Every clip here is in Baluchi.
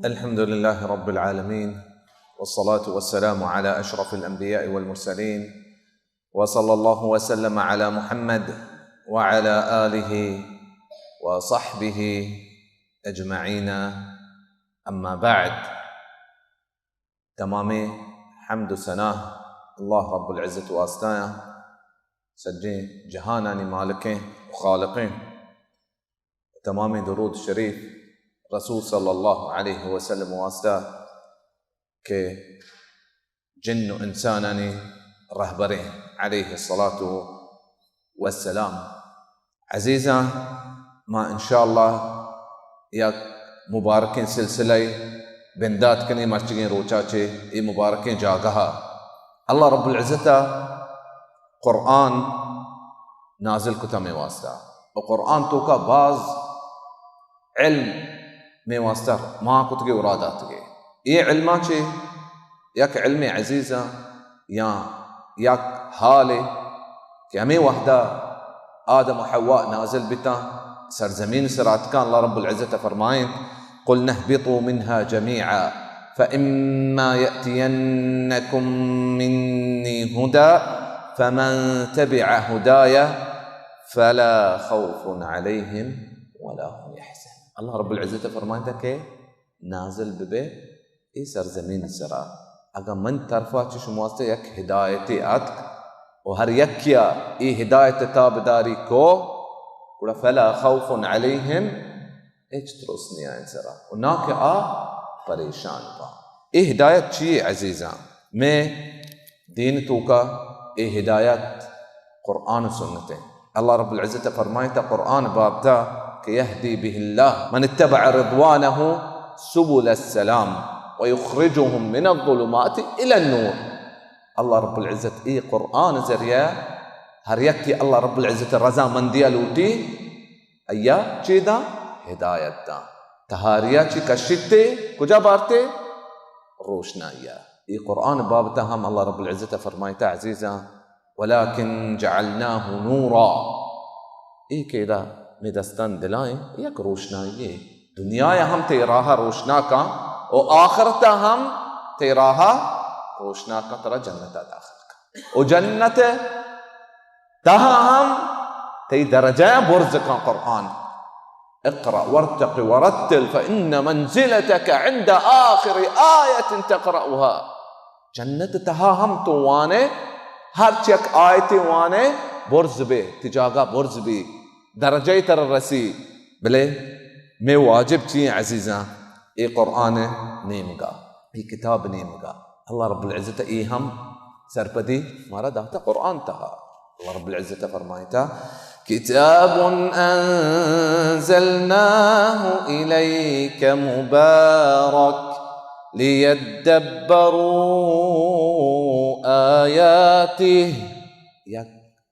الحمد لله رب العالمين، والصلاة والسلام على أشرف الأنبياء والمرسلين، وصلى الله وسلم على محمد وعلى آله وصحبه أجمعين. أما بعد، تمامیں حمد و ثنا اللہ رب العزت واسطہ ایں، سجیں جہانانی مالکیں و خالقیں۔ تمامیں درود شریف رسول صلی اللہ علیہ وسلم واسطہ کہ جن و انسانانی رہبریں علیہ الصلاة والسلام۔ عزیزاں، ما انشاءاللہ یک مبارکیں سلسلہ بندات کنیں مرچگیں روچا چہ اے مبارکیں جاگہا۔ اللہ رب العزت قرآن نازل کتا مئے واسطہ، و قرآن توکا باز علم مئے واسطہ مان کتگے و راہ داتگے۔ اے علما چہ یک علم عزیزاں یا یک حالے کہ ہمے وہدا آدم و حواء نازل بتاں، سرزمین سرا اتکاں، اللہ رب العزت فرمائیں: قلنا اهبطوا منها جميعا فإما يأتينكم مني هدى فمن تبع هداي فلا خوف عليهم ولا هم يحزنون۔ اللہ رب العزت فرمائتا کہ نازل ببے اے سرزمین سرا، اگاں من طرفا چہ شما واسطہ یک ہدایتے اتک و ہر یکیا اے ہدایت تابداری کو، گڑا فلا خوف علیہم، ہچ ترس نی آئین سرا، و نا کہ آ پریشان با۔ اے ہدایت چیے عزیزاں؟ میں دین توکا اے ہدایت قرآن و سنت ایں۔ اللہ رب العزت فرمائتا قرآن بابتا کہ یهدی به الله من اتبع رضوانه سبل السلام ويخرجهم من الظلمات إلى النور۔ اللہ رب العزت اے قرآن ذریعہ ہر یکے اللہ رب العزت رضامندیا لوٹی، ایا چے داں؟ ہدایت داں۔ تہاریا چی کشتے، کجا بارتے؟ روشنائیا۔ اے قرآن بابتا ہم اللہ رب العزت فرمائتا عزیزاں، ولكن جعلناه نورا۔ اے کہ ادا مئے دستان دلائیں یک روشنائیے۔ دنیا ہم تئی راہ روشناکاں و آخرتا ہم تئی راہ روشناکاں، ترا جنتا داخل کاں۔ و جنت تہا ہم تئی درجہ برز کاں قرآن۔ اقرأ وارتق ورتل فإن منزلتك عند آخر آية تقرأها۔ جنت تہا ہم تو وانے، ہرچ یک آیتے وانے، برز بے، تئی جاگہ برز بی، درجہ تر رسی۔ بلے مئے واجب چی ایں عزیزاں؟ اے قرآن نیمگا، اے کتاب نیمگا۔ اللہ رب العزت اے ہم سرپدی مارا داتا قرآن تہا۔ اللہ رب العزت فرمائتا، كتاب أنزلناه إليك مبارك ليدبروا آياته۔ یک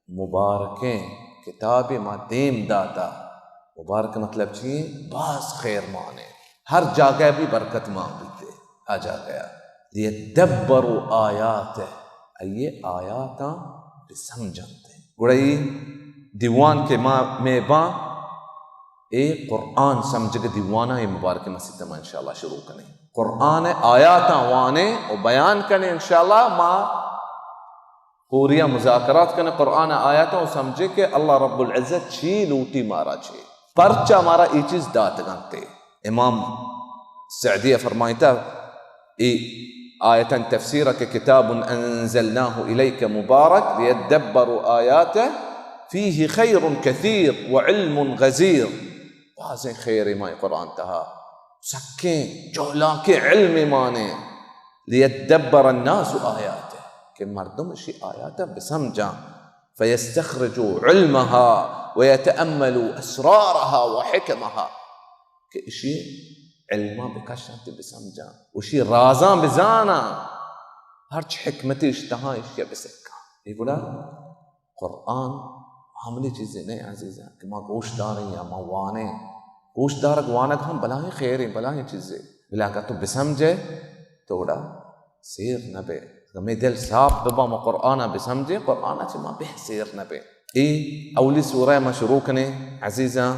مبارکیں کتابے ما دیم داتا۔ مبارک مطلب چی ایں؟ باز خیر مانے، ہر جاگہ بھی برکت مان بیتے، آ جاگہ۔ لیدبروا آیاتہ، آئی آیاتاں بسمجھنتے۔ گڑا اے دیوان کہ ما مئے باں، اے قرآن سمجھگ دیوانا اے مبارک مسیت ما انشاءاللہ شروع کنیں۔ قرآن آیاتاں وانیں و بیان کنیں انشاءاللہ۔ ما پوریا مذاکرات کنیں قرآن آیاتاں و سمجھیں کہ اللہ رب العزت چی لوٹی مارا چے، پرچا مارا اے چیز داتگنتے۔ امام سعدی فرمائتا اے آیتاں تفسیر کہ كتاب أنزلناه إليك مبارك ليدبروا آياته فيه خير كثير وعلم غزير۔ بازیں خیر ما قرآن تہا، سکیں جہلاکیں علم مانے۔ ليدبر الناس آياته، کہ مردم اشی آیات بسمجھاں۔ فيستخرجوا علمها ويتأملوا أسرارها وحكمها، کہ اشی علما بکشاں تے بسمجھاں، اشی رازاں بزاناں، ہرچ حکمتے اش تہا اشیا بسکاں۔ اے گڑا قرآن معمولی چیزے نہ عزیزاں کہ ما گوش داریں یا ما وانیں۔ گوش دارگ وانگ ہم بلاہیں خیریں، بلاہیں چیزے۔ بلے اگاں تو بسمجھے تو گڑا سیر نہ بے۔ اگاں مئے دل صاف ببا، ما قرآن بسمجھے، قرآن چہ ما بہ سیر نہ بے۔ اے اولی سورہ ما شروع کنیں عزیزاں،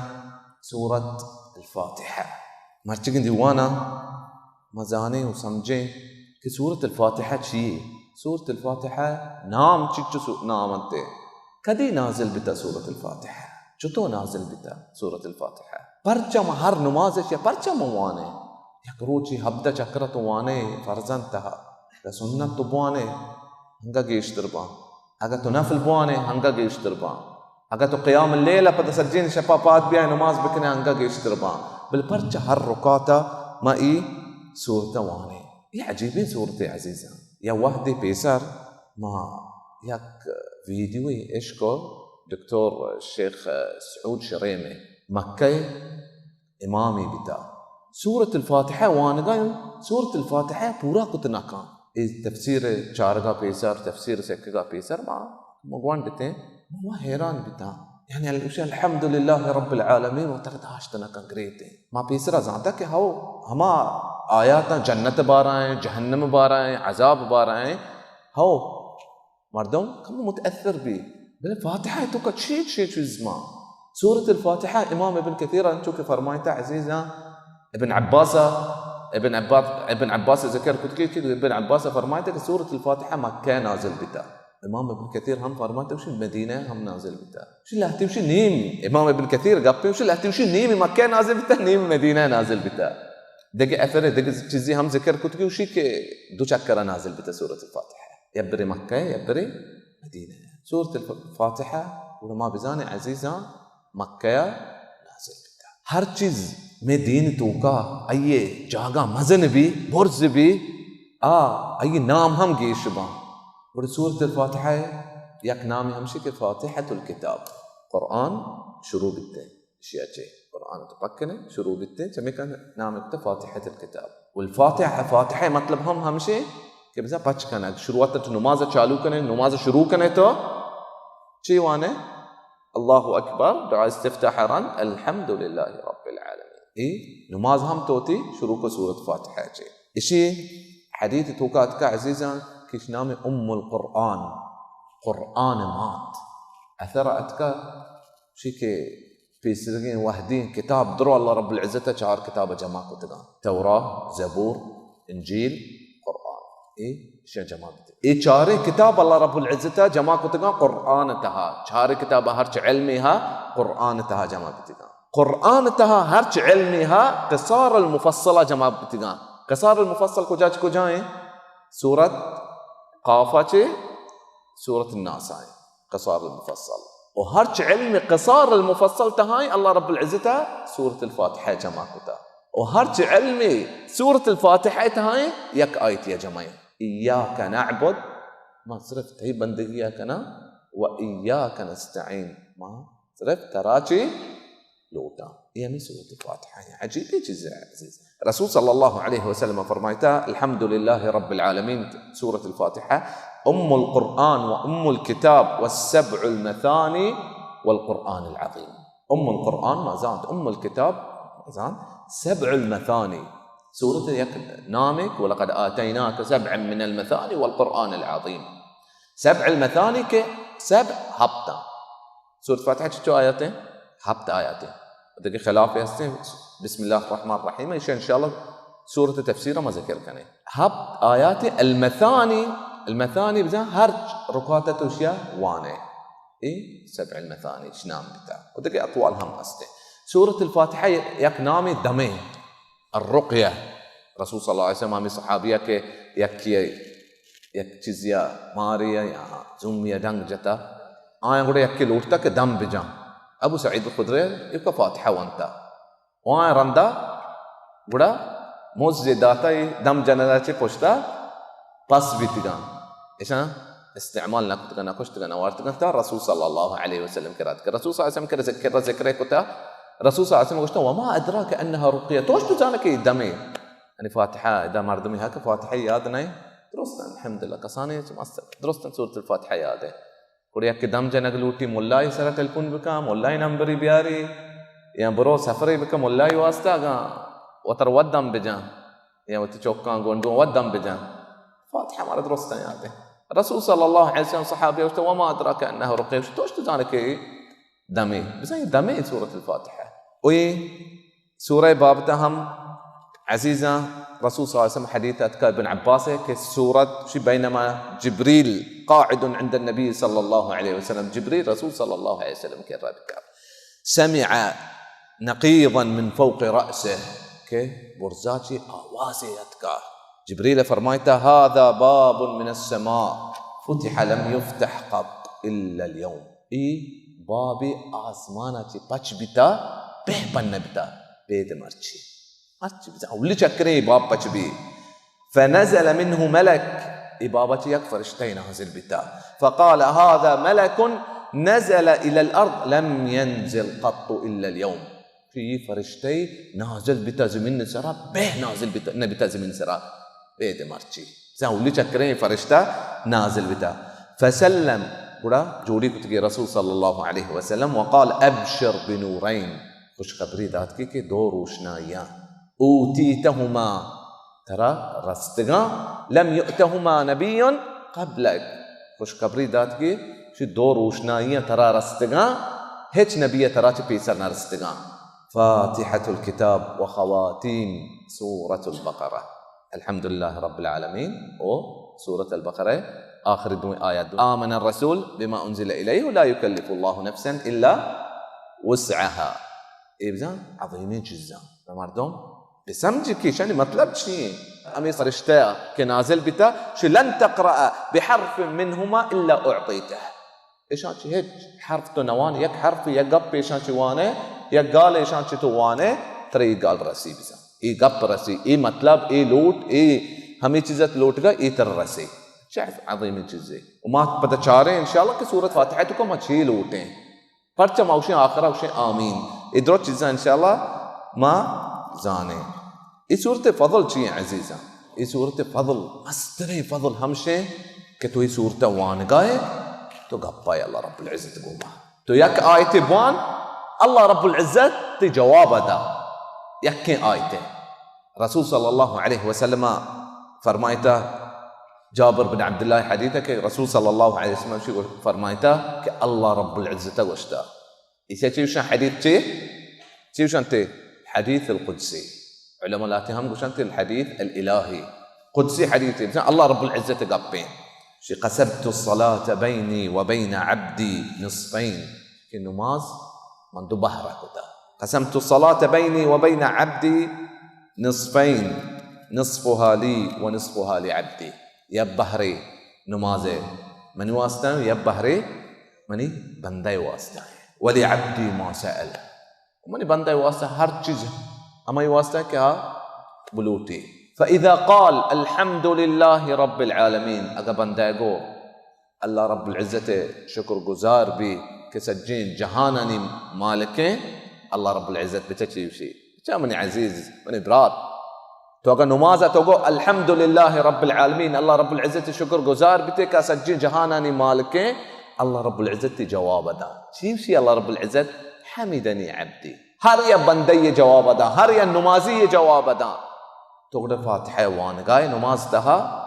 سورۃ الفاتحہ۔ مرچگیں دیوانا ما زانیں و سمجھیں کہ سورت الفاتحہ چی یے؟ سورت الفاتحہ نام چچو سو-، نام انت؟ کدی نازل بتا سورت الفاتحہ؟ چتو نازل بتا سورت الفاتحہ؟ پرچا ما ہر نماز اش یا پرچا ما وانے؟ یک روچی ہبدہ چکر تو وانے فرض انت تہا، یا سنت تو بوانے، ہنگا گیشتر باں۔ اگہ تو نفل بوانے، ہنگا گیشتر باں۔ اگہ تو قیام اللیل ء پد سجین شپا پاد بیائے نماز بکنے، ہنگا گیشتر باں۔ بل پرچہ ہر رکعتا ما ای سورت وانے؟ یہ عجیبیں سورت عزیزاں۔ یا وہدے پیسر ما یک ویڈیوے اشکو دکتور شیخ سعود شریم مکہ امامے بیتا۔ سورت الفاتحہ وانگا ایں، سورت الفاتحہ پورا کت نہ کن۔ اے تفسیر چارگا پیسر، تفسیر سکگا پیسر ما، ما گونڈتیں، ما حیران بیتاں۔ یعنی ال-، گوشی الحمدللہ رب العالمین و تر داشت نہ کن گریتیں۔ ما پیسرا زانتا کہ ہو ہما آیاتاں جنت بارا ایں، جہنم بارا ایں، عذاب بارا ایں، ہو مردم کم متاثر بی۔ بلے فاتحہ تو کا چی چی چیز ما؟ سورت الفاتحہ امام ابن کثیر انچو کہ فرمائتا عزیزاں، ابن عباس، ابن عباس، ابن عباس ذکر کت کہ، کہ ابن عباس فرمائتا کہ سورت الفاتحہ مکہ نازل بیتا۔ امام ابن کثیر ہم فرمائتا کہ مدینہ ہم نازل بیتا۔ شی لہتی وشی نیم، امام ابن کثیر گپے وشی لہتی وشی نیم مکہ نازل بیتا، نیم مدینہ نازل بیتا۔ دگہ اثر دگہ چیزی ہم ذکر کت کہ وشی کہ دو چکر نازل بیتا سورت الفاتحہ۔ یبرے مکہ، یبرے مدینہ۔ سورت الفاتحہ، گڑا ما بزانیں عزیزاں، مکہ نازل بیتا۔ ہر چیز میں دین توکا آئیے جاگہ مزن بی، برز بی، آ، آئی نام ہم گیش باں۔ گڑا سورت الفاتحہ یک نام ہمشی کہ فاتحۃ الکتاب، قرآن شروع بیتے۔ اشیا چے قرآن تو پکنے شروع بیتے، چمیکا نام ابتا فاتحۃ الکتاب۔ والفاتحہ، فاتحہ مطلب ہم ہمشے کہ بزاں پچ کنگ، شروعات تو نماز چالو کنے، نماز شروع کنے تو چی وانے؟ اللہ اکبر، دعا استفتاح رند، الحمدللہ رب العالمین۔ ای نماز ہم تو تی شروع کو سورت فاتحہ چے۔ اشی حدیث توکا اتکا عزیزاں کہ اش نام ام القرآن، قرآن مات۔ اثر اتکا شی کہ پیسرگیں وہدی کتاب درو اللہ رب العزت چار کتاب جمع کتگاں، توراہ، زبور، انجیل، قرآن۔ اے اشیاں جمع بیتے۔ اے چاریں کتاب اللہ رب العزت جمع کتگاں قرآن تہا۔ چار کتاب ہرچ علمے ہا قرآن تہا جمع بیتگاں۔ قرآن تہا ہرچ علمے ہا قصار المفصلہ جمع بیتگاں۔ قصار المفصل کجا چہ کجا ایں؟ سورت قافا چے سورت الناس آئیں، قصار المفصل۔ و ہرچ علم قصار المفصل تہائیں اللہ رب العزت سورت الفاتحہ جمع کتا۔ و ہرچ علم سورت الفاتحہ تہائیں یک آیتی جمع ایں۔ ایاک نعبد، ما صرف تئی بندگی کناں، و ایاک نستعین، ما صرف ترا چی لوٹاں۔ اے ہمیں سورت الفاتحہ ایں۔ عجیبیں چیز ایں عزیز۔ رسول صلی اللہ علیہ وسلم فرمائتا، الحمدللہ رب العالمین، سورت الفاتحہ ام القرآن و ام الکتاب والسبع المثانی والقرآن العظیم۔ ام القرآن ما زانت، ام الکتاب ما زانت، سبع المثانی، سورت یک نامک، ولقد آتیناک سبعا من المثانی والقرآن العظیم۔ سبع المثانی کہ سبع ہپتاں۔ سورت فاتحہ چچو آیاتیں؟ ہپت آیاتیں۔ دگہ خلاف ہستیں، بسم اللہ الرحمن الرحیم، ایشی انشاءاللہ سورت تفسیر ما ذکر کنیں۔ ہپت آیات المثانی، المثانی بزاں ہر رکعت تو اشیا وانے۔ اے سبع المثانی اش نام بیتا۔ و دگہ اقوال ہم ہستیں۔ سورت الفاتحہ یک نام دمے، الرقیہ۔ رسول صلی اللہ علیہ وسلم ہمیں صحابیہ کہ یکی یک چیزیا ماریا یا زومیا ڈنگ جتا، آیا گڑا یکی لوٹتا کہ دم بجاں۔ ابو سعید الخدری ایوکا فاتحہ وانتا۔ و آیا رندا گڑا موز داتا، اے دم جنگا چے پشتا پس بیتگاں۔ اشاں استعمال نہ کتگاں، نہ کشتگاں، نہ وارتگاں، تا رسول صلی اللہ علیہ وسلم کرا اتکا۔ رسول صلی اللہ علیہ وسلم کرا ذکر، ذکر کتا۔ رسول صلی اللہ علیہ وسلم گوشتا، وما ادراک انها رقیہ، تو چ تو زانے کہ دمے، یعنی فاتحہ، ادا مردمی حق فاتحہ یاد نہیں۔ درست، الحمدللہ، کسانے چ مست، درست سورت الفاتحہ یاد ہے۔ گڑا یکے دم جنگ لوٹی، ملائے سرا ٹیلیفون بکاں، ملائے نمبری بیاری، یا برو سفرے بکاں ملائے واسطہ، اگاں وتر وت دم بجاں، یا وتی چوکاں گونڈو وت دم بجاں۔ فاتحہ مارا درستاں یاد ہے۔ رسول صلی اللہ علیہ وسلم صحابی گوشتا، وما ادراک انه رقیہ، تو چ تو زانے کہ دمے، بزاں دمے سورت الفاتحہ۔ و اے سورہ بابتا ہم عزیزاں رسول صلی اللہ علیہ وسلم حدیث اتکا ابن عباس ہے کہ سورت شی بینما جبریل قاعد عند النبی صلی اللہ علیہ وسلم، جبریل رسول صلی اللہ علیہ وسلم کے رب کا سمع نقیضا من فوق رأسه کہ برزا چی آوازے اتکا۔ جبریل فرمائتا، هذا باب من السماء فتح لم يفتح قط الا اليوم۔ ای باب آسمانا چی پچ بیتا، بہ پن بیتا، بید مرچی۔ مرچی بزاں اولی چکریں ای باب پچ بی۔ فنزل منه ملك، ای بابا چی یک فرشتہ نازل بیتا۔ فقال، هذا ملك نزل الى الارض لم ينزل قط الا اليوم۔ کہ ای فرشتہ نازل بیتا زمین سرا، بہ نازل بیتا، نہ بیتا زمین سرا، بید مرچی۔ بزاں اولی چکریں فرشتہ نازل بیتا۔ فسلم، گڑا جوڑی کتگی رسول صلی اللہ علیہ وسلم، وقال، ابشر بنورین، خوشخبری دات کی کہ دو روشنائیاں، اوتیتہما، ترا رستگاں، لم یؤتہما نبی قبلک، خوشخبری دات کہ چی دو روشنائیاں ترا رستگاں، ہچ نبی ترا چی پیسر نہ رستگاں۔ فاتحة الكتاب وخواتيم سورة البقرة۔ الحمدللہ رب العالمین او سورة البقرہ آخری دوئیں آیات دو۔ آمن الرسول بما انزل الیہ لا یکلف اللہ نفسا الا وسعها۔ اے بزاں عظیمیں چیزاں۔ مردم بسمجھی کہ ایشانی مطلب چی ایں۔ ہمے فرشتہ کہ نازل بیتا، شی لن تقرأ بحرف منهما الا اعطیته۔ ایشاں چی ہچ حرف تو نوان، یک حرف، یک گپ ایشاں چی وانے، یک گال ایشاں چی تو وانے، ترا ای گال رسی بزاں۔ ای گپ رسی، ای مطلب، ای لوٹ، ای ہمے چیزت لوٹگا، ای تر رسی۔ چہ عظیمیں چیزے۔ و ما پدا چاریں انشاءاللہ کہ سورت فاتحہ تو کہ ما چی لوٹیں۔ پرچہ ما اوشیں آخرا اوشیں آمین۔ اے درو چیزاں انشاءاللہ ما زانیں۔ اے سورت فضل چی ایں عزیزاں؟ اے سورت فضل، مستریں فضل ہمشیں کہ تو اے سورت وانگائے تو گپائے اللہ رب العزت گوما۔ تو یک آیت بوان، اللہ رب العزت تی جواب دا۔ یکیں آیت۔ رسول صلی اللہ علیہ وسلم فرمائتا، جابر بن عبداللہ حدیث ہے کہ رسول صلی اللہ علیہ وسلم شی فرمائتا کہ اللہ رب العزت گوشتا۔ اسے چی گوشن حدیث چی؟ چی گوشن تے؟ حدیث القدسی۔ علماء لاتے ہم گوشن تے الحدیث الالہی۔ قدسی حدیث ہے، اللہ رب العزت گپیں۔ شی قسمت الصلاة بینی و بین عبدی نصفین۔ کہ نماز من دو بہرہ کتا۔ قسمت الصلاة بینی و بین عبدی نصفین، نصفها لی و نصفها لعبدی۔ یک بہرے نماز منی واسطہ ایں، یک بہرے منی بندہ واسطہ ایں۔ ولعبدی ما سأل۔ منی بندہ واسطہ ہر چیز ہمائی واسطہ کہ آ بلوٹی۔ فإذا قال الحمد لله رب العالمين، اگہ بندہ گو اللہ رب العزت شکر گزار بی کہ سجیں جہانانی مالکیں، اللہ رب العزت بچہ چی گوشی؟ بچہ منی عزیز، منی برات، تو اگہ نماز تو گو الحمدللہ رب العالمین، اللہ رب العزت شکر گزار بیتے کہ سجیں جہانانی مالکیں، اللہ رب العزت تی جواب دا۔ چی گوشی اللہ رب العزت؟ حمدنی عبدی۔ ہر یا بندہ یہ جواب دا، ہر یا نمازی یہ جواب دا۔ تو گڑا فاتحہ وانگائے نماز تہا،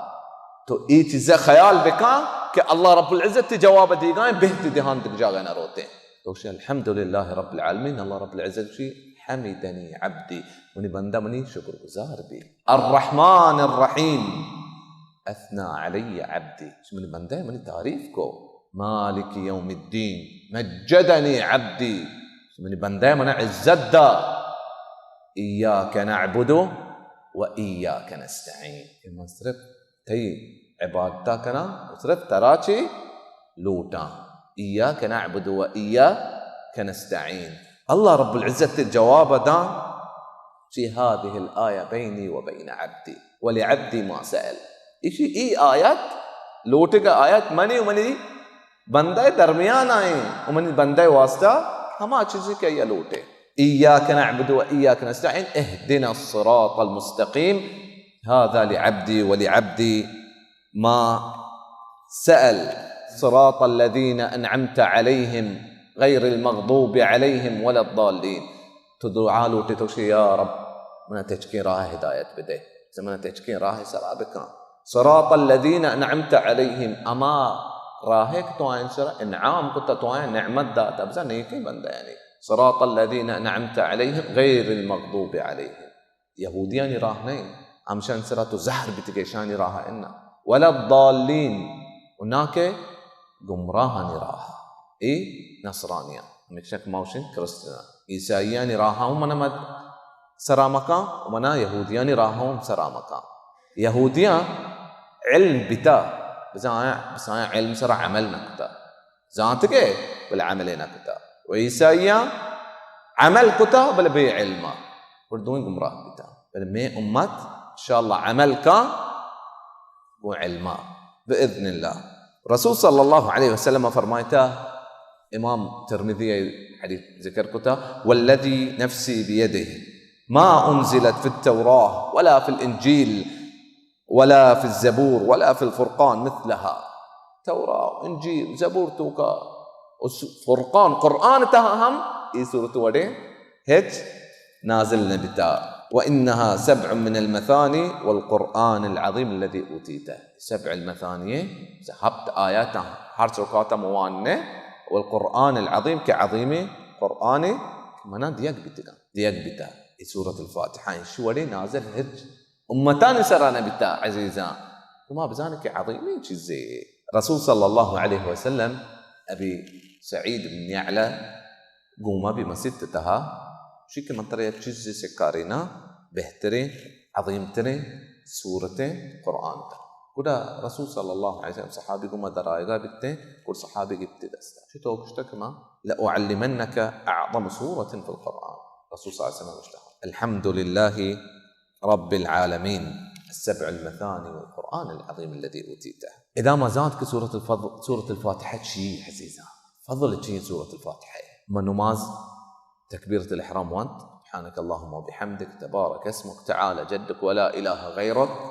تو اے چیزا خیال بکاں کہ اللہ رب العزت تی جواب دیگائیں، بہتی دہان دگ جاگہ نہ روتے۔ تو گوشی الحمدللہ رب العالمین، اللہ رب العزت گوشی حمدنی عبدی، منی بندہ منی شکر گزار بی۔ الرحمن الرحیم، اثنى علی عبدی، منی بندہ منی تعریف کو۔ مالک یوم الدین، مجدنی عبدی، منی بندہ منا عزت دا۔ ایاک نعبد و ایاک نستعین، کہ من صرف تئی عبادتا کناں و صرف ترا چی لوٹاں۔ ایاک نعبد و ایاک نستعین۔ اللہ رب العزت جواب داں، چی هذه الآية بيني وبين عبدي ولعبدي ما سأل۔ ایشی ای آیت، لوٹگا آیت منی و منی بندہ درمیان آئیں و منی بندہ واسطہ ہما چیزیں کہ آیا لوٹے۔ ایاک نعبد و ایاک نستعین، اهدنا الصراط المستقيم، هذا لعبدي ولعبدي ما سأل، صراط الذين أنعمت عليهم غير المغضوب عليهم ولا الضالين۔ تو دعا لوٹے تو گوشے، یا رب، منا تچکیں راہ ہدایت بدے، منا تچکیں راہ سرا بکن۔ صراط الذين أنعمت عليهم، اما راہ کہ تو آئین سرا انعام کتا، تو آئین نعمت داتا، بزاں نیکیں بندہ یعنی۔ صراط الذين أنعمت عليهم غير المغضوب عليهم۔ یہودیانی راہ نہ انت، ہمشانی سرا تو زہر بیتگے، اشانی راہ انا۔ ولا الضالین، و نا کہ گمراہانی راہ۔ اے نصرانیاں، ہمیشہ کہ ما گوشیں کرسچناں۔ عیسائیانی راہ ہم منا مد سرا مکاں، و منا یہودیانی راہ ہم سرا مکاں۔ یہودیاں علم بیتا، بزاں آیاں، بس آیاں علم سرا عمل نہ کتا۔ زانتگے، بلے عملے نہ کتا۔ و عیسائیاں عمل کتا، بلے بے علما۔ گڑا دوئیں گمراہ بیتا۔ بلے مئے امت انشاءاللہ عمل کا گوں علما، باذن اللہ۔ رسول صلی اللہ علیہ وسلم فرمائتا، امام ترمذی حدیث ذکر کتا، والذی نفسی بیدہ ما انزلت فی التوراۃ ولا فی الانجیل ولا فی الزبور ولا فی الفرقان مثلها۔ توراۃ، انجیل، زبور توکا، و س-، فرقان، قرآن تہا ہم اے سورت وڑیں ہچ نازل نہ بیتا۔ وانها سبع من المثانی والقرآن العظیم الذی اوتیتہ۔ سبع المثانی، ہپت آیات، ہر چوکاتا موان نے، والقرآن العظیم، کہ عظیمیں قرآن منا دیگ بیتگا، دیگ بیتا۔ اے سورت الفاتحہ، ایشی وڑیں نازل ہچ امتانی سرا نہ بیتا عزیزاں۔ تو ما بزانیں کہ عظیمیں چیزے۔ رسول صلی اللہ علیہ وسلم ابی سعید بن یعلا گوما بی مسیت تہا، شی کہ من ترا یک چیزے سکاریناں، بہتریں، عظیم تریں سورتیں قرآن تہا۔ گڑا رسول صلی اللہ علیہ وسلم صحابی گوما در آیگا بیتیں، گڑا صحابی گپتی دستا۔ چی تو گشتا کہ ما لأعلمنک اعظم سورة فی القرآن۔ رسول صلی اللہ علیہ وسلم گشتا، الحمد للہ رب العالمین، السبع المثانی والقرآن العظیم الذی اوتیتہ۔ ادا ما زانت کہ سورة الفضل، سورة الفاتحہ چی عزیزاں؟ فضل چی سورة الفاتحہ؟ ما نماز تکبیرۃ الاحرام وانت، سبحانک اللہم وبحمدک، تبارک اسمک، تعالی جدک، ولا الہ غیرک۔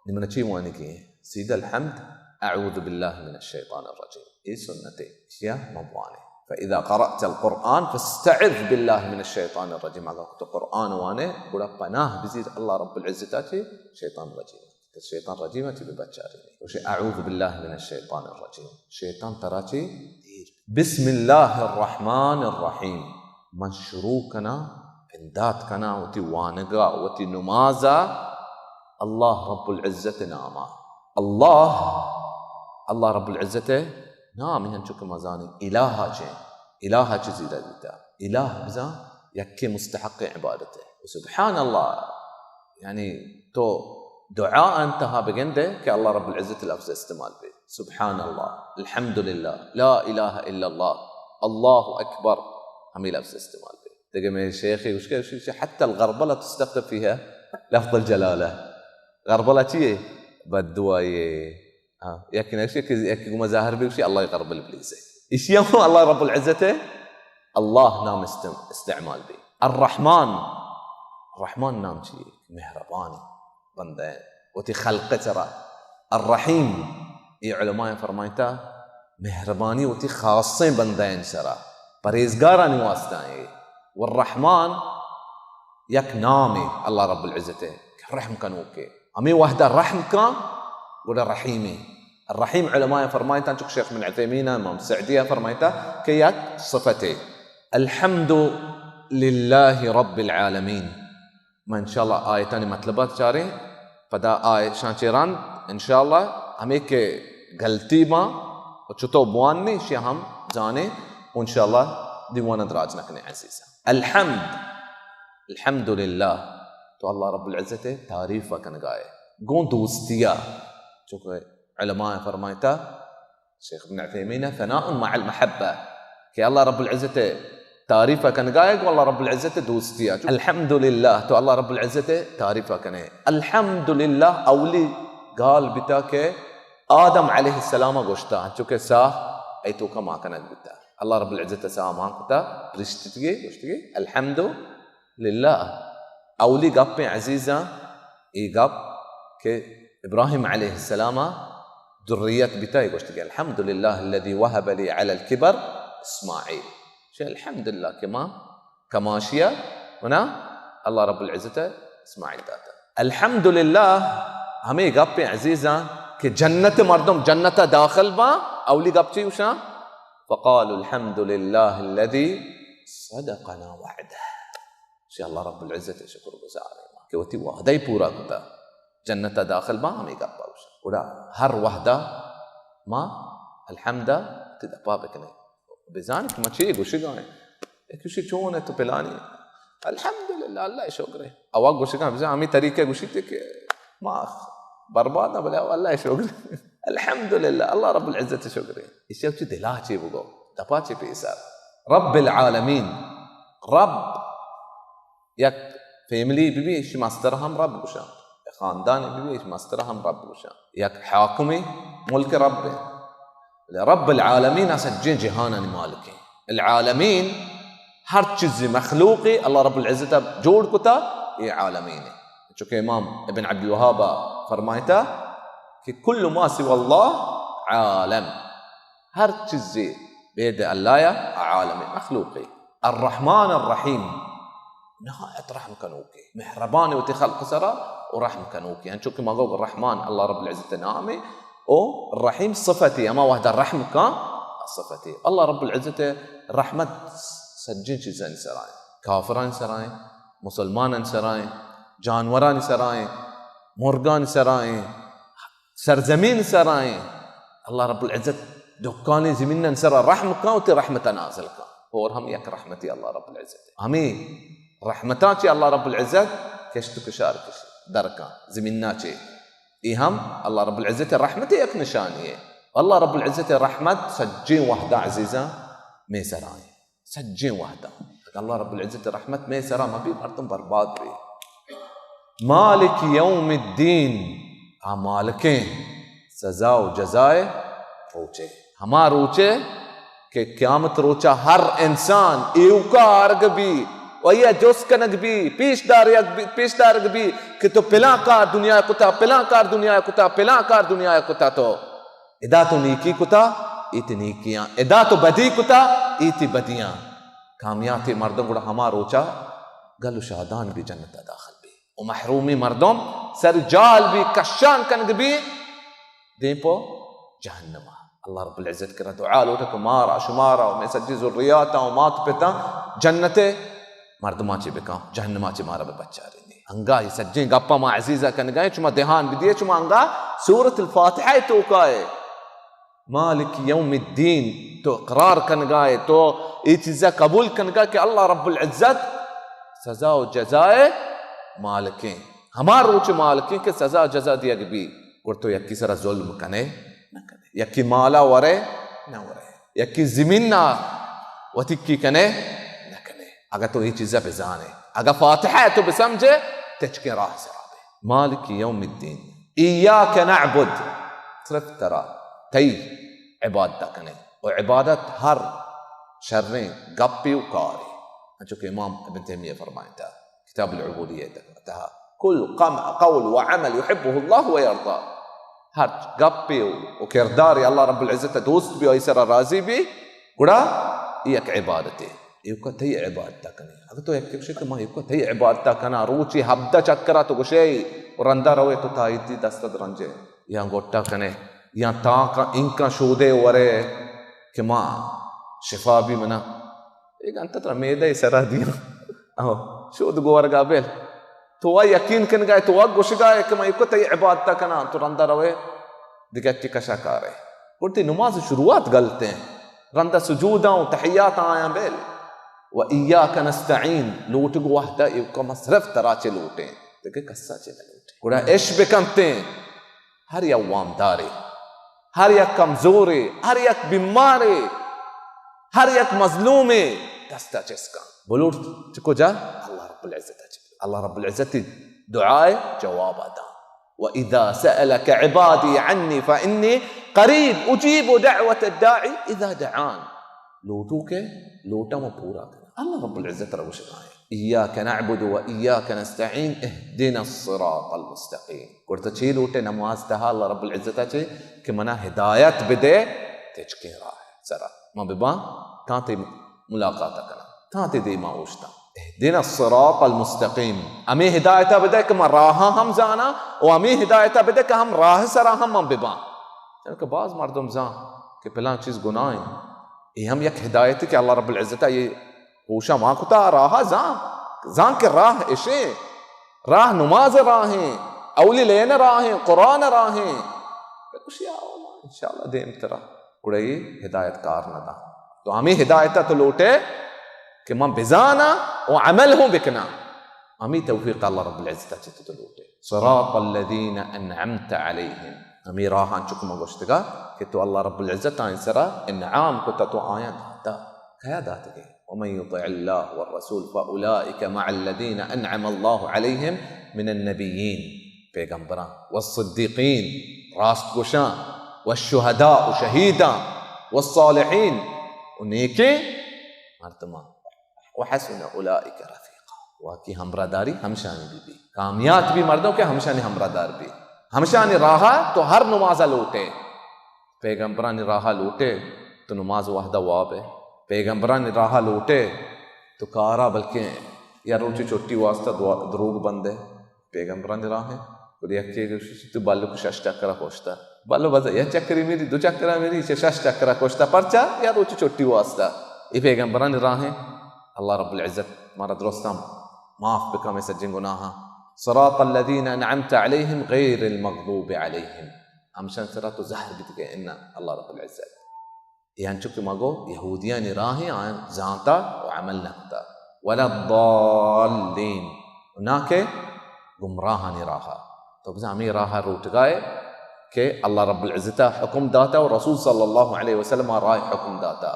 نی من چی وانی کہ سیدھا الحمد، اعوذ باللہ من الشیطان الرجیم۔ اے سنتے، اشیا ما بوانے۔ فاذا قرأت القرآن فاستعذ باللہ من الشیطان الرجیم۔ اگر تو قرآن وانے، گڑا پناہ بزیر اللہ رب العزت چی شیطان رجیم۔ کہ شیطان رجیم چی ببچاری۔ گوشے، اعوذ باللہ من الشیطان الرجیم۔ شیطان ترا چی دیر۔ بسم اللہ الرحمن الرحیم۔ من شروع کناں، بندات کناں وتی وانگا، وتی نمازا اللہ رب العزت ناما۔ اللہ، اللہ رب العزت نام، ہنچو کہ ما زانیں الہ چے، الہ چے زیرا دیتا۔ الہ بزاں یکے مستحق عبادت ہے۔ سبحان اللہ، یعنی تو دعا انتہا بگندے کہ اللہ رب العزت لفظ استعمال بی۔ سبحان اللہ، الحمدللہ، لا الہ الا اللہ، اللہ اکبر، ہمیں لفظ استعمال بی۔ دیکھیں میں شیخ، اس کے، اس کے حتی الغربلہ تستخدم فیہا لفظ الجلالہ۔ غربلہ چی ہے؟ بد دعائی ہے۔ ہاں، یکی نہ گوشی کہ یکی گوما زہر بی، گوشی اللہ غربل ابلیس ہے۔ اشی ہم اللہ رب العزت ہے، اللہ نام استعم-، استعمال بی۔ الرحمن، الرحمن نام چی؟ مہربان بندہ ہے وتی خلق سرا۔ الرحیم، اے علماء فرمائتا مہربانی وتی خاصیں بندہ سرا، پرہیزگارانی واسطہ ہے۔ والرحمن یک نامے اللہ رب العزت ہے کہ رحم کنوکے۔ ہمیں وحدہ رحم کن، گڑا رحیمے۔ الرحیم علماء فرمائتا، چک شیخ بن عثیمین، امام سعدی فرمائتا کہ یک صفتے۔ الحمد للہ رب العالمین۔ ما انشاءاللہ آیتانی مطلبات چاریں، پدا آیشاں چہ رند انشاءاللہ ہمیں کہ غلطی باں و چتو بوان نے، اشیا ہم زانیں و انشاءاللہ دیوان دراج نہ کنیں عزیزاں۔ الحمد، الحمدللہ، تو اللہ رب العزت تعریف کنگائے گوں دوستیا، چونکہ علماء فرمائتا، شیخ ابن عثیمین، ثناء مع المحبہ، کہ اللہ رب العزت تعریف کنگائے گوں اللہ رب العزت دوستیا۔ الحمدللہ، تو اللہ رب العزت تعریف کنے۔ الحمدللہ اولی گال بیتا کہ آدم علیہ السلام گوشتا، چونکہ ساہ ای توکا مان کنگ بیتا۔ اللہ رب العزت ساہ مان کتا، پرشتگی، گوشتگی، الحمد للہ۔ اولی گپیں عزیزاں، اے گپ کہ ابراہیم علیہ السلام ذریت بیتا، اے گوشتگی، الحمدللہ الذی وہب لی علی الکبر اسماعیل۔ شے الحمدللہ کہ ما کماشیا منا اللہ رب العزت اسماعیل داتا۔ الحمدللہ ہمیں گپیں عزیزاں کہ جنت مردم جنت داخل باں، اولی گپ چی گوشاں؟ فقالوا الحمدللہ الذی صدقنا وعدہ۔ شی اللہ رب العزت شکر گزار ایں کہ وتی وعدہ پورا کتا۔ جنت ءَ داخل باں، ہمے گپ ءَ گوشاں۔ گڑا ہر وہد ءَ ما الحمد ءَ وتی دپ ءَ بکنیں، بزان کہ ما چے گوشگ ءَ ایں۔ یک گوشی چون ئے تو پلانی؟ الحمدللہ، اللہ ءِ شکر ایں۔ آ وت گوشگ ءَ بزان ہمے طریقہ گوشیت کہ ما برباد آں، بلے اللہ ءِ شکر ایں۔ الحمدللہ، اللہ رب العزت ءِ شکر ایں۔ ایشی ءَ چہ دل ءَ چے بگو، دپ ءَ چے پیسر۔ رب العالمین، رب یک فیملی بہ بی، ایشی مستر ہم رب گوشاں، یک خاندان بہ بی، ایشی مستر ہم رب گوشاں، یک حاکمے ملک رب ایں، بلے رب العالمین ءَ سجیں جہانانی مالک ایں۔ العالمین ہر چیزے مخلوقے اللہ رب العزت ءَ جوڑ کتا، اے عالمین ایں۔ چونکہ امام ابن عبدالوہاب ءَ فرمائتا کہ کل ما سوى الله عالم، ہر چیزے بید اللہ ءَ عالم مخلوقے۔ الرحمن الرحیم، نہایت رحم کنوکے، مہربان وتی خلق سرا و رحم کنوکے۔ انچو کہ ما گو رحمان اللہ رب العزت ءِ نامے، او رحیم صفتے، ہما وہدا رحم کاں صفتے۔ اللہ رب العزت ءِ رحمت سجیں چیزانی سرا ایں، کافرانی سرا ایں، مسلمانانی سرا ایں، جانورانی سرا ایں، مرگانی سرا ایں، سرزمین سرا ایں۔ اللہ رب العزت دکانی زمینانی سرا رحم کاں، وتی رحمت نازل کاں۔ اور ہم یک رحمتے اللہ رب العزت ءِ۔ ہمے رحمتاں چہ اللہ رب العزت کشت و کشار کش در کاں زمینا چہ۔ اے ہم اللہ رب العزت ءِ رحمت ءِ یک نشانی ایں۔ اللہ رب العزت ءِ رحمت سجیں وہدا عزیزاں مئے سرا ایں۔ سجیں وہدا۔ اگاں اللہ رب العزت ءِ رحمت مئے سرا مہ بی، مردم برباد بی۔ مالک یوم الدین، آ مالکیں سزا و جزائے روچے۔ ہما روچے کہ قیامت روچا ہر انسان ایوکا آرگ بی و آئی ءَ جست کنگ بی، پیش دارگ بی، پیش دارگ بی کہ تو پلاں کار دنیا ءَ کتا، پلاں کار دنیا ءَ کتا، پلاں کار دنیا ءَ کتا تو۔ ادا تو نیکی کتا، اے تئی نیکیاں۔ ادا تو بدی کتا، اے تئی بدیاں۔ کامیاتے مردم گڑا ہما روچا گل و شادان بی، جنت ءَ داخل بی۔ و محرومی مردم سر جال بی، کشان کنگ بی، دیم پہ جہنم ءَ۔ اللہ رب العزت کرا دعا لوٹا کہ مارا، شمارا و مئے سجی ذریاتاں و مات پتاں جنت ءِ مردماں چہ بکاں، جہنم ءَ چہ مارا بہ بچارینی۔ انگا اے سجیں گپاں ما عزیزاں کنگا ایں، شما دھیان بدیے، شما انگا سورۃ الفاتحہ ءِ توکا ئے۔ مالک یوم الدین، تو اقرار کنگا ئے، تو اے چیزا قبول کنگا کہ اللہ رب العزت سزا و جزائے مالکیں، ہما روچ مالکیں کہ سزا و جزا دیگ بی۔ گڑ تو یکی سرا ظلم کنے؟ نہ کنے۔ یکی مالا ورے؟ نہ ورے۔ یکی زمینا وتیکی کنے؟ نہ کنے۔ اگہ تو اے چیزا بزانے، اگہ فاتحہ تو بسمجھے، تچکیں راہ سرا بے۔ مالک یوم الدین، ایاک نعبد، صرف ترا، تئی عبادت کنیں۔ و عبادت ہر شریں گپے و کارے۔ انچو کہ امام ابن تیمیہ فرمائتا کتاب العبودیہ تہا، کل قم-، قول و عمل یحبہ اللہ و یرضا۔ ہر گپے و، و کردارے اللہ رب العزت دوست بی، آئی سرا راضی بی، گڑا اے یک عبادتے۔ ایوکا تئی عبادتا کنی۔ اگہ تو یکے گوشے کہ ما ایوکا تئی عبادتا کناں، روچے ہبدہ چکرا تو گوشے و رندا روے تو تائیتی دست درنجے، یا گوٹا کنے، یا تاکا انکا شودے ورے کہ ما شفا بی منا۔ اے گنت ترا میدہ سرا دیاں۔ او، شود گورگا بل۔ تو وا یقین کنگا ئے، تو وا گوشگا ئے کہ من ایوکا تئی عبادتا کناں، تو رندا روے دگہ یکے کشا کارے۔ گڑا تئی نماز شروعات غلطیں۔ رندا سجوداں و تحیاتاں آیاں بل۔ و ایاک نستعین، لوٹگ وہدا ایوکا ما صرف ترا چے لوٹیں، دگہ کسا چے نہ لوٹیں۔ گڑا اش بکنتیں، ہر یک وامدارے، ہر یک کمزورے، ہر یک بیمارے، ہر یک مظلومے دستا چست کن۔ بلوٹ چہ کجا؟ اللہ رب العزت چہ۔ اللہ رب العزت دعائے جوابا داں۔ وَإِذَا سَأَلَكَ عِبَادِي عَنِّي فَإِنِّي قَرِيبٌ أُجِيبُ دَعْوَةَ الدَّاعِ إِذَا دَعَانِ۔ لوٹوکے لوٹاں ما پورا کناں۔ اللہ رب العزت را گوشگا ایں، ایاک نعبد و ایاک نستعین، اہدنا الصراط المستقیم۔ گڑا تو چے لوٹے نماز تہا اللہ رب العزت چے کہ منا ہدایت بدے، تچکیں راہ سرا ما بباں، تاں تئی ملاقات کناں، تاں تئی دیما اوشتاں۔ اہدنا الصراط المستقیم، ہمے ہدایتا بدے کہ ما راہاں ہم زاناں و ہمے ہدایتا بدے کہ ہم راہ سرا ہم من بباں۔ چونکہ باز مردم زان کہ پلان چیز گناہ ایں، اے ہم یک ہدایتے کہ اللہ رب العزت اے ہوشا ما کتا، راہا زان، زان کہ راہ اشیں، راہ نماز راہیں، اولی لین راہیں، قرآن راہیں۔ بگوشی، آؤ، انشاءاللہ دیم ترا۔ گڑا اے ہدایت کار نہ داں۔ تو ہمیں ہدایت تو لوٹے کہ من بزاناں و عمل ہوں بکناں۔ ہمیں توفیق اللہ رب العزت چہ تو لوٹے۔ صراط الذین انعمت علیہم۔ ہمیں راہ انچو کہ من گوشتگا کہ تو اللہ رب العزت آئیں سرا انعام کتا، تو آیاں داتا۔ کیا داتگے؟ ومن یطع اللہ والرسول فاولئک مع الذین انعم اللہ علیہم من النبیین، پیغمبراں، والصدیقین، راست گوشاں، والشہداء، و شہیداں، والصالحین، و نیکیں مردماں، وحسن اولئک رفیقا، واقعی ہمراہداری ہمشانی بی بی۔ کامیات بی مردم کہ ہمشانی ہمراہدار بی۔ ہمشانی راہا تو ہر نمازا لوٹے۔ پیغمبرانی راہا لوٹے تو نماز وہدا واب ئے۔ پیغمبرانی راہا لوٹے تو کارا بلکیں یا روچی چھٹی واسطہ دعا-، دروگ بندے۔ پیغمبرانی راہیں۔ گڑا یکے گوشی تو بلو کہ شش چکرا کشتا۔ بلو بزا یا چکری میری، دو چکرا میری، چہ شش چکرا کشتا۔ پرچا؟ یا روچی چھٹی واسطہ۔ اے پیغمبرانی راہیں۔ اللہ رب العزت مارا درستاں معاف بکا مئے سجیں گناہاں۔ صراط الذین انعمت علیہم غیر المغضوب علیہم۔ ہمشان سرا تو زہر بیتگے، انا اللہ رب العزت۔ اے انچو کہ ما گو یہودیانی راہیں، آیاں زانتا و عمل نہ کتا۔ ولا الضالین، و نا کہ گمراہانی راہا۔ تو بزاں ہمیں راہا روٹگائے کہ اللہ رب العزت حکم داتا و رسول صلی اللہ علیہ وسلم راہ حکم داتا۔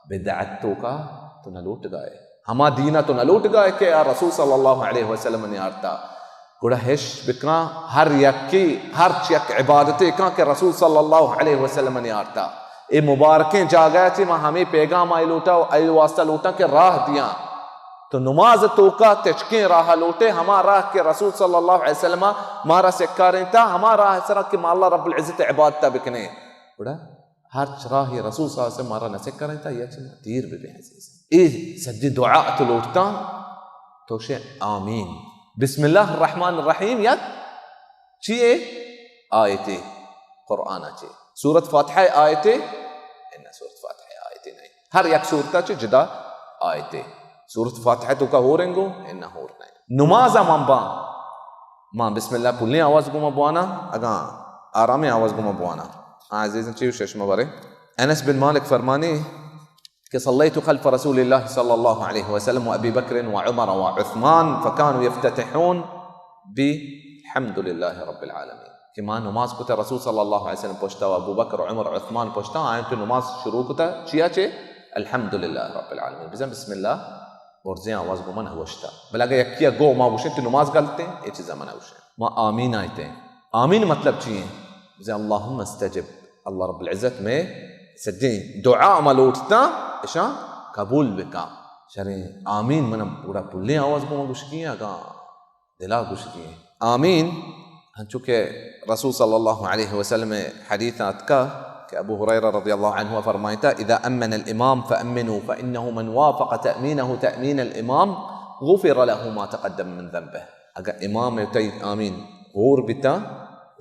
بدعت توکا تو نہ لوٹگائے، ہما دینا تو نہ لوٹگائے کہ آ رسول صلی اللہ علیہ وسلم نیارتا۔ گڑا ہش بکاں، ہر یکے ہرچ یک عبادتے کاں کہ رسول صلی اللہ علیہ وسلم نیارتا۔ اے مبارکیں جاگہ چی ما ہمیں پیغام آئی لوٹا و آئی واسطہ لوٹاں کہ راہ دیاں۔ تو نماز توکا تچکیں راہ لوٹے، ہما راہ کہ رسول صلی اللہ علیہ وسلم مارا سکارینتا، ہما راہ سرا کہ ما اللہ رب العزت عبادتا بکنے۔ گڑا ہرچ راہی رسول صلی اللہ علیہ وسلم مارا نہ سکارینتا، یا چی ما دیر ببیں عزیز۔ اے سجی دعا تو لوٹتا، تو شے آمین۔ بسم اللہ الرحمن الرحیم یک چیئے؟ آیتے قرآن چے؟ سورت فاتحہ آیتے؟ انہ، سورت فاتحہ آیتے نہیں۔ ہر یک سورتا چے جدا آیتے۔ سورت فاتحہ توکا ہور انگو؟ انہ، ہور نہیں۔ نماز من باں، ما بسم اللہ پلیں آواز گوما بوانا، اگاں آرامیں آواز گوما بوانا۔ ہاں عزیزاں، چیو ششم برے۔ انس بن مالک فرمانی، کہ صلیت خلف رسول اللہ صلی اللہ علیہ وسلم و ابی بکر و عمر و عثمان فکانوا یفتتحون بحمد للہ رب العالمین، کہ ما نماز کتا رسول صلی اللہ علیہ وسلم پشتا و ابو بکر و عمر و عثمان پشتا، آیاں تو نماز شروع کتا چیا چے؟ الحمد للہ رب العالمین۔ بزن بسم اللہ برزیں آواز گو من ہوشتا، بلے اگر یکی گو ما گوشیں تو نماز گلتیں، اے چیزا من ہوشیں۔ ما آمین آیتیں۔ آمین مطلب چی ہیں؟ بزن اللہم استجب، اللہ رب العزت میں سجیں دعا ما لوٹتا، اشاں قبول بکا۔ شریں آمین من گڑا پلیں آواز گو گوشگی ہیں، اگاں دلا گوشگی ہیں۔ آمین، ہنچو کہ رسول صلی اللہ علیہ وسلم حدیث آتکا کہ ابو ہریرہ رضی اللہ عنہ فرمائتا، اذا امن الامام فامنوا فانه من وافق تامینه تامین الامام غفر له ما تقدم من ذنبه۔ اگر امام تئی آمین ہور بیتا،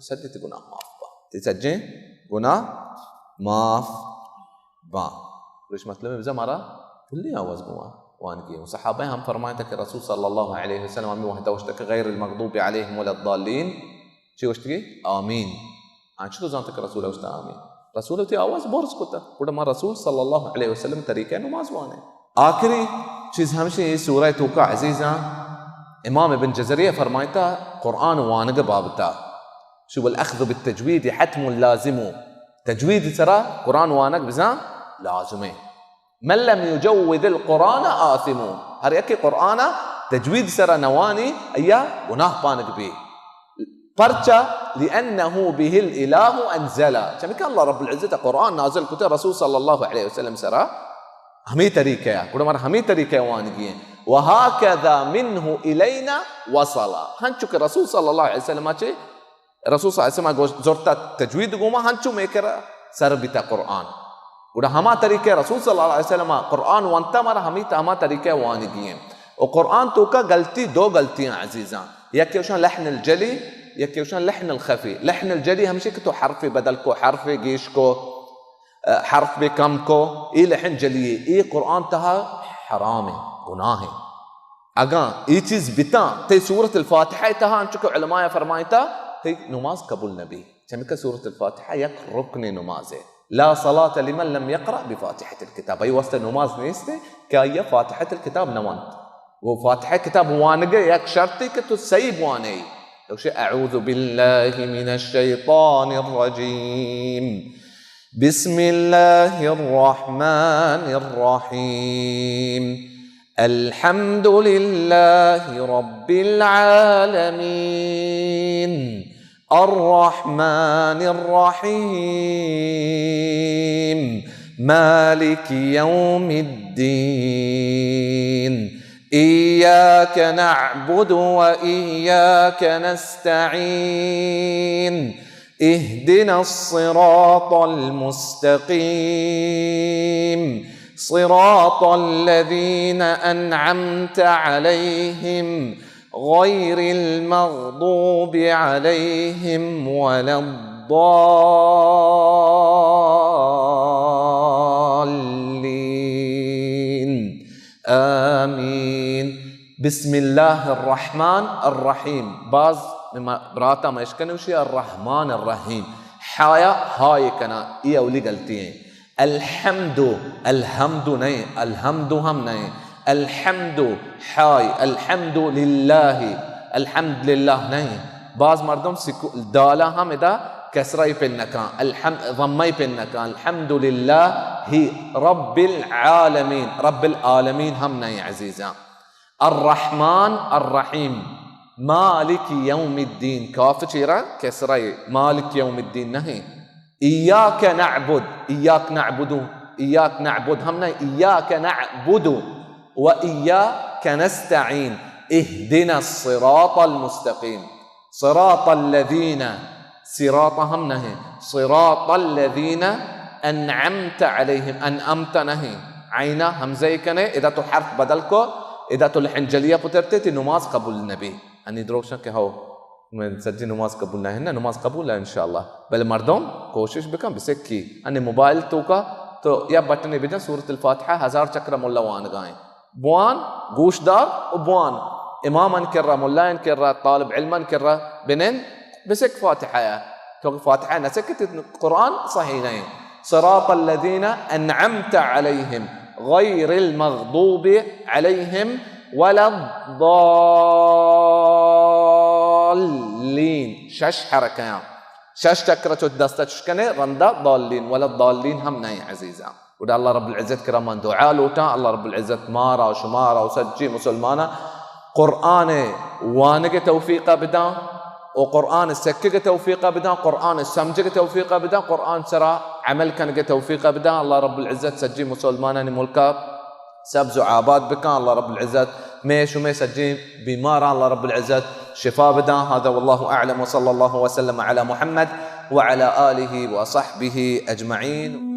سجے تی گناہ معاف با۔ تی سجیں گناہ معاف باں۔ گوش مطلب ہے، بزاں مارا کلی آواز گواں وانگی۔ و صحابہ ہم فرمائتا کہ رسول صلی اللہ علیہ وسلم ہمیں وحدہ گوشتا کہ غیر المغضوب علیہم ولا الضالین، چی گوشتگی؟ آمین۔ آنچ تو زانتا کہ رسول گوشتا آمین۔ رسول تی آواز برز کتا۔ گڑا ما رسول صلی اللہ علیہ وسلم طریقہ نماز وانے۔ آخری چیز ہمشی، یہ سورہ توکا عزیزاں، امام ابن جزریہ فرمائتا قرآن وانگ بابتا، شو الاخذ بالتجوید حتم لازم، تجوید سرا قرآن وانگ بزاں لازمیں۔ من لم یجود القرآن آثم۔ ہر یکے قرآن تجوید سرا نوانی، ایا گناہ پانگ بی۔ پرچا؟ لأنه به الإله أنزل۔ چمیکہ اللہ رب العزت قرآن نازل کتے رسول صلی اللہ علیہ وسلم سرا ہمیں طریقہ ہے۔ گڑا مارا ہمیں طریقہ وانگی ہیں۔ وهكذا منه إلينا وصل۔ ہنچو کہ رسول صلی اللہ علیہ وسلم چے رسول صلی اللہ علیہ وسلم گوش-، زرتا تجوید گوما ہنچو میکر سر بیتا قرآن۔ گڑا ہما طریقہ رسول صلی اللہ علیہ وسلم قرآن وانتا، مارا ہمیت ہما طریقہ وانگی ہیں۔ و قرآن توکا غلطی، دو غلطیاں عزیزاں، یکے اوشاں لحن الجلی، یکے اوشاں لحن الخفی۔ لحن الجلی ہمشی کہ تو حرف بدل کو، حرف گیش کو، حرف بے کم کو، اے لحن جلی ہے، اے قرآن تہا حرام ہے، گناہ ہے۔ اگاں اے چیز بتاں، تئی سورۃ الفاتحہ تہا، انچو کہ علماء فرمائتا، تئی نماز قبول نبی۔ چمیکہ سورۃ الفاتحہ یک رکن نمازے۔ لا صلاة لمن لم يقرأ بفاتحة الكتاب۔ ای واسطہ نماز نیست کہ آئی فاتحۃ الکتاب نہ وانت۔ وہ فاتحہ کتاب وانگے یک شرطی کہ تو صحیح بوانے۔ تو گوشے، اعوذ باللہ من الشیطان الرجیم۔ بسم الله الرحمن الرحيم. الحمد لله رب العالمين. الرحمن الرحيم. مالك يوم الدين. إياك نعبد وإياك نستعين. اهدنا الصراط المستقيم. صراط الذين أنعمت عليهم غير المغضوب عليهم ولا الضالين. آمين. بسم الله الرحمن الرحيم۔ باز ما براتاں ما اشکنوشی الرحمن الرحيم۔ حایا ہائے کنا، یہ اولی غلطی ہیں۔ الحمد، الحمد نہیں، الحمد ہم نہیں۔ الحمد، ہائے، الحمد لله، الحمد لله نہیں۔ باز مردم سکو-، دالا ہم ادا کسرہ پن نکان، الحم-، ضمہ پن نکان۔ الحمد لله رب العالمين، رب العالمين ہم نہیں عزیزاں۔ الرحمن الرحيم، مالك يوم الدين، کاف چیرا کسرہ، مالك يوم الدين نہیں۔ إياك نعبد، إياك نعبد، إياك نعبد ہم نہیں، إياك نعبد وإياك نستعين، اهدنا الصراط المستقيم، صراط الذين، صراط ہم نہیں، صراط الذين أنعمت عليهم، أنعمت نہیں، عینا ہمزہ کنے، ادا تو حرف بدل کو، ادا تو لحن جلیہ پترتے، تی نماز قبول نبی۔ انی دروشن کہ ہو، من سجی نماز قبول نہ ہے، نہ نماز قبول ہے انشاءاللہ۔ بلے مردم کوشش بکن بسکی۔ انی موبائل توکا تو یا بٹنے بجن، سورۃ الفاتحہ ہزار چکر ملا وانگائیں۔ بوان، گوش دار و بوان۔ امام ان کرا، ملا ان کرا، طالب علم ان کرا بنند، بسک فاتحہ یا۔ تو فاتحہ نہ سکتے، قرآن صحیح نہیں۔ صراط الذين أنعمت عليهم غير المغضوب عليهم ولا الضالين۔ شش حرکیاں، شش چکر چو دست چش کنے، رندا ضالین، ولا الضالين ہم نہیں عزیزاں۔ گڑا اللہ رب العزت کرا من دعا لوٹاں، اللہ رب العزت مارا و شمارا و سجی مسلمانا قرآن وانگ توفیق بداں و قرآن سکگ توفیق بداں، قرآن سمجھگ توفیق بداں، قرآن سرا عمل کنگ توفیق بداں۔ اللہ رب العزت سجی مسلمانانی ملکا سبز و آباد بکاں۔ اللہ رب العزت مئے شمئے سجی بیماراں اللہ رب العزت شفا بداں۔ هذا والله أعلم وصلى الله وسلم على محمد وعلى آله وصحبه أجمعين۔